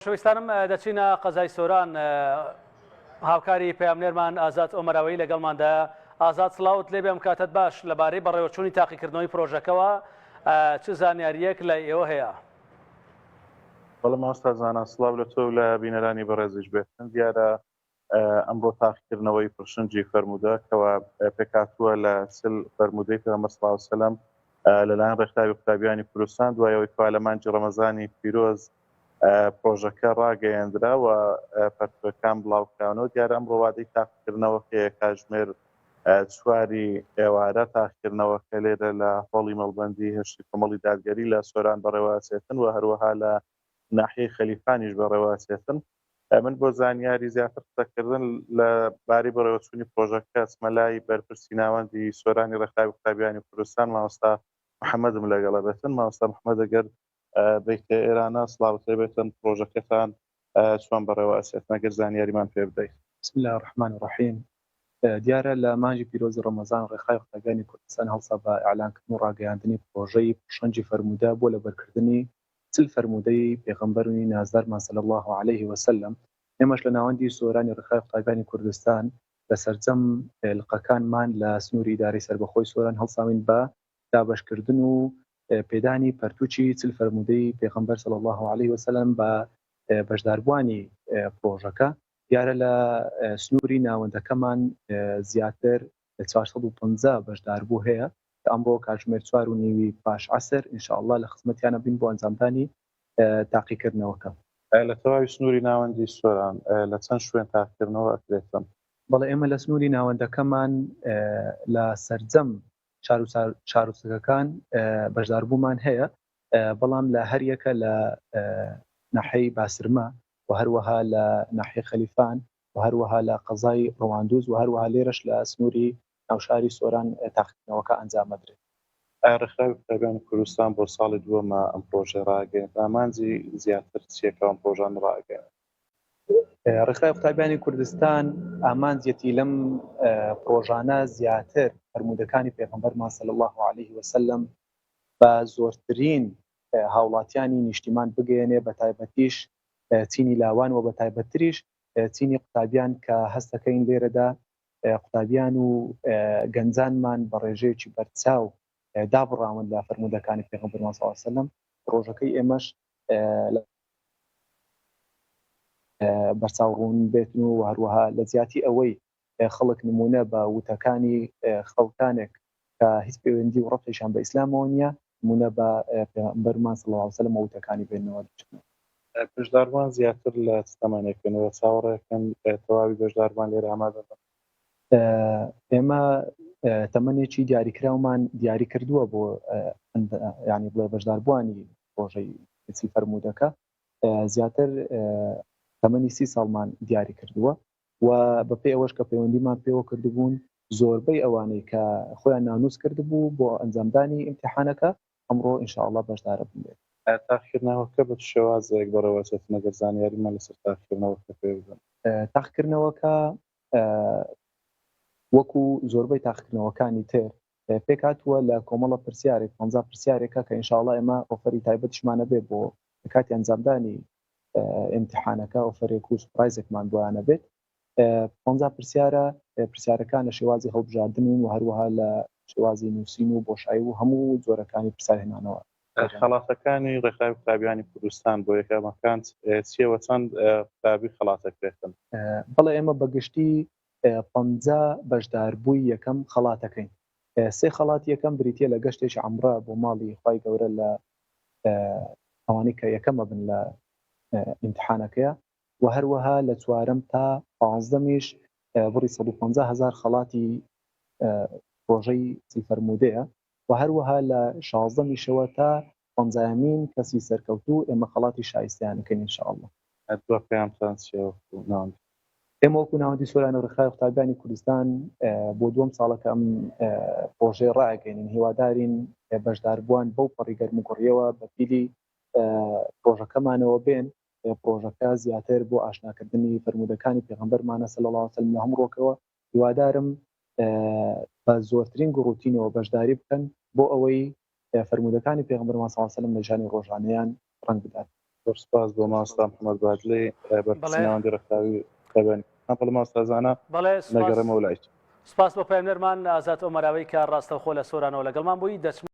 خۆشەویستانم دەچینە قەزای سۆران هاوکاری پەیامنێرمان ئازاد ئۆمەراوەیی لەگەڵماندایە. ئازاد سڵاوت لێبێ ئەم کاتەت باش لەبارەی بەڕێوەچوونی تاقیکردنەوەی پرۆژەکەوە چ زانیارییەک لای ئێوە هەیە؟ بەڵێ مامۆستا زانا سڵاو لە تۆ و لە بینەرانی بەڕێزیش بێتن دیارە ئەمڕۆ تاقیکردنەوەی پرشنگی فەرموودە کەوا پێکهاتووە لە چل فەرموودەی پێغەمبەر صلی اللە علیه وسلم لەلایەن ڕێکخراوی قوتابیانی کوردستان دوای ئەوەی کەوا لە مانگی ڕەمەزانی پیرۆز پرۆژەکە ڕاگەیەندرا و پەرتوکەکان بڵاوکراونەوە دیارە ئەمڕۆ وادەی تاقیکردنەوەکەیە کاژمێر چواری ئێوارە تاقیکردنەوەکە لێرە لە هۆڵی مەڵبەندی هەشتی کۆمەڵی دادگەری لە سۆران بەڕێوەئەچێتن و هەروەها لە ناحیەی خەلیفانیش بەڕێوەئەچێتن. من بۆ زانیاری زیاتر قسەکردن لە بارەی بەڕێوەچوونی پرۆژەکە ئەچمە لای بەرپرسی ناوەندی سۆرانی ڕێکخراوی قوتابیانی کوردستان مامۆستا محەممەدم لەگەڵە بێتن. مامۆستا محەممەد ئەگەر بیتە ئێرانە سڵاوت لێ بێتن پرۆژەکەتان چۆن بەڕێوە ئەچێتن ئەگەر زانیاریمان پێ بدەیت. بسم اللە الرحمن الرحیم دیارە لە مانگی پیرۆزی ڕەمەزان ڕێکخراوی قوتابیانی کوردستان هەڵسا بە ئیعلانکردن و ڕاگەیاندنی پڕۆژەی پڕشەنگی فەرموودە بۆ لەبەرکردنی 40 فەرموودەی پێغەمبەرونی نازدارمان صلی اللە علیه وسلم ئێمەش لە ناوەندی سۆرانی ڕێکخراوی قوتابیانی کوردستان لە سەرجەم لقەکانمان لە سنووری ئیدارەی سەربەخۆی سۆران هەڵساوین بە دابەشکردن و پێدانی پەرتوکی 40 فەرموودەی پێغەمبەر صلی اللە علیه وسلم بە بەشداربووانی پڕۆژەکە. دیارە لە سنووری ناوەندەکەمان زیاتر لە 450 بەشداربوو هەیە کە ئەمڕۆ کاتژمێر چوار و نیوی پاش عەسر ان شاء اللە لە خزمەتیانە بین بۆ ئەنجامدانی تاقیکردنەوەکە. لە تەواوی سنووری ناوەندی سۆران لە چەند شوێن تاقیکردنەوە ئەکرێتن؟ بەڵێ ئێمە لە سنووری ناوەندەکەمان لە سەرجەم شارۆچکەکان بەشداربوومان هەیە، بەڵام لە هەریەکە لە ناحیەی باسرمە و هەروەها لە ناحیەی خەلیفان و هەروەها لە قەزای ڕەواندوز و هەروەها لێرەش لە سنووری ناوشاری سۆران تاقیکردنەوەکە ئەنجام ئەدرێت. ئایا ڕێکخراوی قوتابیانی کوردستان بۆ ساڵی دووەمە ئەم پڕۆژەی ڕاگەیاند، ئامانجی زیاتر چییە کە ئەم پڕۆژانە ڕائەگەیەنن؟ ڕێکخراوی قوتابیانی کوردستان ئامانجیەتی لەم پڕۆژانە زیاتر فەرموودەکانی پێغەمبەرمان صلی اللە علیه وسلم بە زۆرترین هاوڵاتیانی نیشتیمان بگەیەنێ بەتایبەتیش چینی لاوان و بەتایبەتتریش چینی قوتابیان کە هەستەکەین لێرەدا قوتابیان و گەنجانمان بە ڕێژەیەکی بەرچاو دابڕاون لە فەرموودەکانی پێغەمبەرمان صلی اللە علیه وسلم پڕۆژەکەی ئێمەش لە بەرچاو ڕوون بێتن و هەروەها لە جیاتی ئەوەی خەڵک نمونە بە وتەکانی خەڵکانێک کە هیچ پەیوەندی و ڕەبتێکیان بە ئیسلامەوە نییە نمونە بە پێغەمبەرمان صلی اللە علیه وسلم و وتەکانی بێننەوە دەچنەوە. بەشداربووان زیاتر لە چ تەمەنێکن و چاوەڕێکن تەواوی بەشداربووان لێرە ئامادە بن؟ ئێمە تەمەنێکی دیاریکراومان دیاری کردووە بۆ ینی بڵێ بەشداربووانی پرۆژەی چی فەرموودەکە زیاتر تەمەنی سی ساڵمان دیاری کردووە و بەپێی ئەوەش کە پەیوەندیمان پێوە کردبوون زۆربەی ئەوانەی کە خۆیان ناونووس کردبوو بۆ ئەنجامدانی ئیمتیحانەکە ئەمڕۆ ان شاء اللە بەشدارە بن لێرە. تاقیکردنەوەکە بە چ شێوازێک بەڕێوەچێتن ئەگەر زانیاریمان لەسەر تاقیکردنەوەکە پێ بدەن؟ تاقیکردنەوەکە وەکو زۆربەی تاقیکردنەوەکانی تر پێکهاتووە لە کۆمەڵە پرسیارێک 50 پرسیارێکە کە ئینشاءڵا ئێمە ئۆفەری تایبەتیشمانە بێ بۆ لە کاتی ئەنجامدانی ئیمتحانەکە ئۆفەرێک و سوپرایزێکمان بۆیانە بێت 50 پرسیارە پرسیارەکان لە شێوازی هەڵبژاردن و هەروەها لە شێوازی نووسین و بۆشایی و هەموو جۆرەکانی پرسیارهێنانەوە خەڵاتەکانی ڕێکخراوی قوتابیانی کوردستان بۆ یەکەمەکان چییە و چەند قوتابی خەڵاتەکرێتن؟ بەڵێ ئێمە بەگشتی 50 بەشداربووی یەکەم خەڵاتەکەین سێ خەڵاتی یەکەم بریتیە لە گەشتێکی عەمرە بۆ ماڵی خوای گەورە لە ئەوانەی کە یەکەم ئەبن لە ئیمتحانەکەیە و هەروەها لە چوارەم تا پانزدەمیش بڕی 150 هەزار خەڵاتی پرۆژەی سی فەرموودەیە و هەروەها لە شازدەمیشەوە تا پەنجایەمین کەسی سەرکەوتوو ئێمە خەڵاتی شایستەیان ئەکەین ان شاء اللە. دوا پەیامتان چیە وەکو ناوەندی؟ ئێمە وەکو ناوەندی سۆران و ڕێکخراوی قوتابیانی کوردستان بۆ دووەم ساڵە کە ئەم پرۆژەیە ڕائەگەینین هیوادارین بەشداربووان بەو پەڕی گەرموگوڕیەوە بە پیلی پرۆژەکەمانەوە بێن پرۆژەکە زیاتر بۆ ئاشناکردنی فەرموودەکانی پێغەمبەرمانە صلی اللە علیه وسلم لە هەموو ڕۆکەوە هیوادارم بە زۆرترین گوڕوتینەوە بەشداری بکەن بۆ ئەوەی فەرموودەکانی پێغەمبەرمان صلی اللە علیه وسلم لە ژیانی ڕۆژانەیان ڕەنگ بدات. زۆر سپاس بۆ مامۆستا محەممەد بادلی بەرپرسی ناوەندی ڕێکخراوی قوتابیانی کوردستان. بەڵێ مامۆستا زانا بەڵێ سپاس دەگەڕێمەوە لای تۆ. سپاس بۆ پەیامنێرمان ئازاد ئۆمەراوی کە ڕاستەوخۆ لە سۆرانەوە لەگەڵمان بووی. دەچمە.